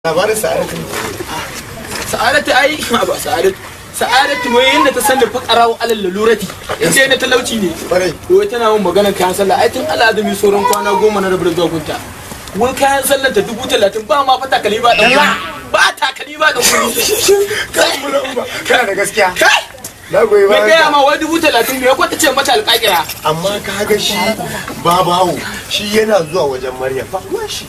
Labarin Sa'adatu. Sa'adatu ai ba Sa'adatu. Sa'adatu wai yanda ta san da fakarawo alal lalurati. Ita ne talauci ne. Kwarai. Wai tana mun maganar kayan sallah ai tun al'adumi sauran kwana 10 na rabu da zuwa gunta. Wai kayan sallar ta 30,000 ba ma fa takalmi ba dan kuɗi. Ba takalmi ba dan kuɗi. Kana da gaskiya. Kai! Na goyi Mai bayan gaya ka. ma wai 30,000 me ko ta ce mata alƙaƙira. Amma ka ga shi babawo shi yana zuwa wajen Maryam. Ba ruwan shi.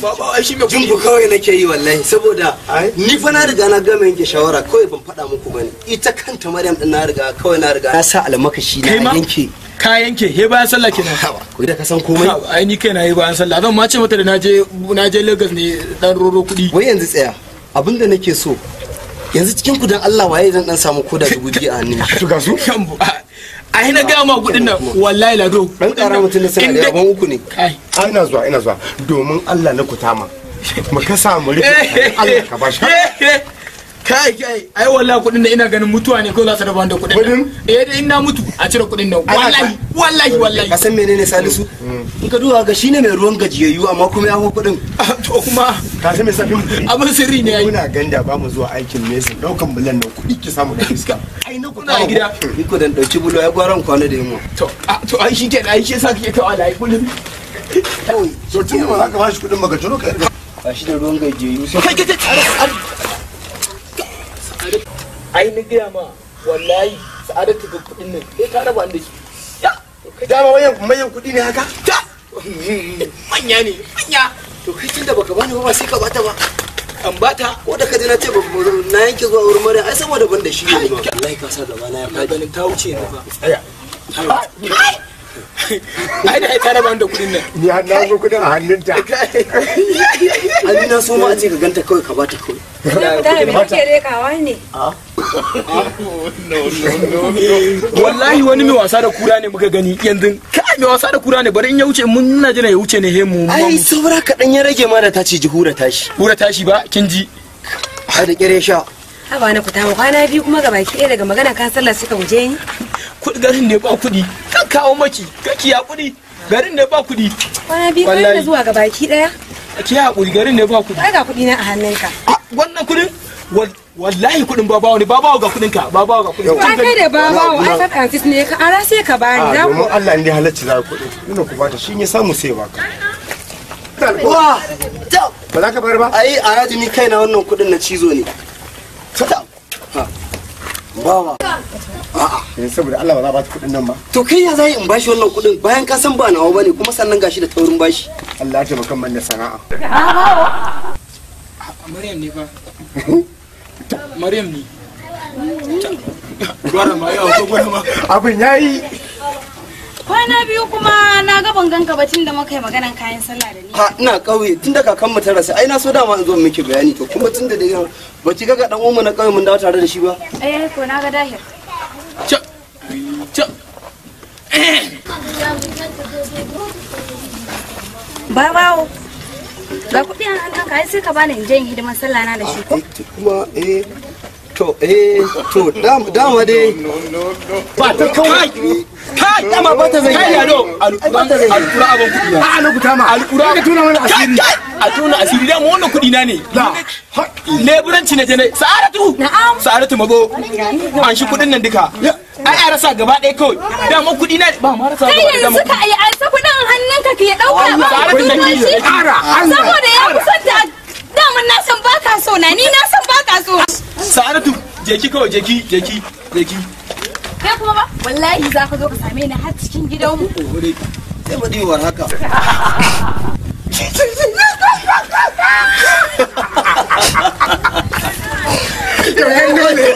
Baba ai shi mai kuɗi. Jinku kawai nake yi wallahi saboda Ai. ni fa na riga na gama yanke shawara kawai ban faɗa muku bane ita kanta Maryam din na riga kawai na riga na sa almakashi Kai na ma? yanke. Ka yanke he bayan sallah kenan. Haba, ko da ka san komai. Ai ni kai na yi bayan sallah zan ma ce mata da na je Lagos ne dan roro kuɗi. Wai yanzu tsaya abinda nake so yanzu cikin ku dan Allah waye zan dan samu koda 2,000 a hannun shi. To ga su. Ai na gaya ma kuɗin nan wallahi lado. Dan ƙara mutum da sana da yaban uku ne. Kai. Ina zuwa ina zuwa domin Allah na kutama. Mu kasa mu rufe Allah ka bashi. Kai kai ai wallahi kuɗin nan ina ganin mutuwa ne ko za su raba da kuɗin nan. Kuɗin? Eh dai in na mutu a cire kuɗin nan wallahi wallahi wallahi. Ka san menene Salisu? In ka duba ga shine mai ruwan gajiyayyu amma kuma ya hau kuɗin. To kuma Ka san me safin kuɗi? abin sirri ne ai. Muna ganda ba mu zuwa aikin mesin daukan bulan nan kuɗi ki samu da iska. Ai na Kuna gida. Ni ko dan dauki bulo ya gwaran kwana da yamma. To to ai shi kenan ai shi yasa kake kawo alai kullum. Kawai To tun da ba za ka bashi kuɗin ba ka ciro ka yarda. ba shi da ruwan gajiyayyu sai Kai kai kai. Ai na gaya ma wallahi Sa'adatu ga kuɗin nan sai ta raba ni da shi. Ya Dama wayan mayan kuɗi ne haka? ta manya ne manya. To kai tunda baka bani ba ba sai ka bata ba. An bata Ko da ka ji na ce ba na yanke zuwa wurin Maryam ai saboda ban da shi ne ma. Wallahi ka sa gaba na ya na faɗi. ganin ta wuce ne fa. Tsaya. Ai da ta raba ni da kuɗin nan. Ni har na zo kuɗin a hannunta. Ai na so ma a ce ka ganta kawai ka bata kawai. Da me kake rekawa ne? Wallahi wani mai wasa da kura ne muka gani yanzu. Kai mai wasa da kura ne bari in ya wuce mun na jira ya wuce ne he mu. Ai saura kaɗan ya rage ma da ta ce jihura tashi. Hura tashi ba kin ji. Ai da ƙyar ya sha. Haba na kuta kwana biyu kuma ga baki ɗaya daga magana kan sallah suka guje ni. Kuɗi garin ne ba kuɗi. Kan kawo maki kaki ya kuɗi. Garin ne ba kuɗi. Kwana biyu kai Wallahi. da zuwa ga baki ɗaya. Ki haƙuri garin ne ba kuɗi. Ai ga kuɗi na a hannunka. Ah, wannan kuɗin wallahi kuɗin babawo ne babawo ga kuɗin ka babawo ga kuɗin. Ba kai da babawo ai fa Francis ne ka ara sai ka bani. A Za ku domin Allah in dai halacci za ku kuɗi. Ina ku bata shi in ya samu sai ya baka. Wa! Ta! Ba za ka bayar ba? Ai a yaji ni kaina wannan kuɗin na cizo ne. Ta! Ha. Bawa. Yanzu saboda Allah ba za ba ta kuɗin nan ba. To kai ya zai in bashi wannan kuɗin bayan ka san ba nawa bane kuma sannan gashi da taurin bashi. Allah ya taimaka man da sana'a. Maryam ne fa. Maryam ne. Gwara ma yau ko gwara ma. Abin yayi. Kwana biyu kuma na ga ban ganka ba tun da muka yi maganan kayan sallah da ni. Ha ina kauye tun da kakan mu ta rasu ai na so dama in zo in miki bayani to kuma tun da dai ba ki ga ga dan uwanmu na kauye mun dawo tare da shi ba. Eh ko na ga dahir. Ca. Ca. Babawo. Ga kuɗi an hannunka ai sai ka bani in je in hidimar sallah na da shi ko? Eh, to kuma eh to eh to dama dai Ba ta kawai. Kai dama ba ta zai Kai yaro Ai, ba ta zai alƙura abin kuɗi na. A'a na kutama. Alƙura Ka tona mana asiri. Kai a tona asiri dama wannan kuɗi na ne. Leburanci na je ne. Sa'adatu. Na'am. Sa'adatu mago. An shi kuɗin nan duka. Ai a rasa gaba ɗaya kawai. Dama kuɗi na ba ma rasa Kai gaba ɗaya. yanzu ka yi an sa kuɗin hannunka ke ɗauka ba Sa'adatu kuɗin da shi. Ƙara, Allah. Saboda ya kusanta daman na san baka so na ni na san baka so. Sa'adatu jeki kawai jeki jeki jeki. Kai kuma ba wallahi za ka zo ka same ni har cikin gidanmu. Sai ba diwar haka. Yau yan dole.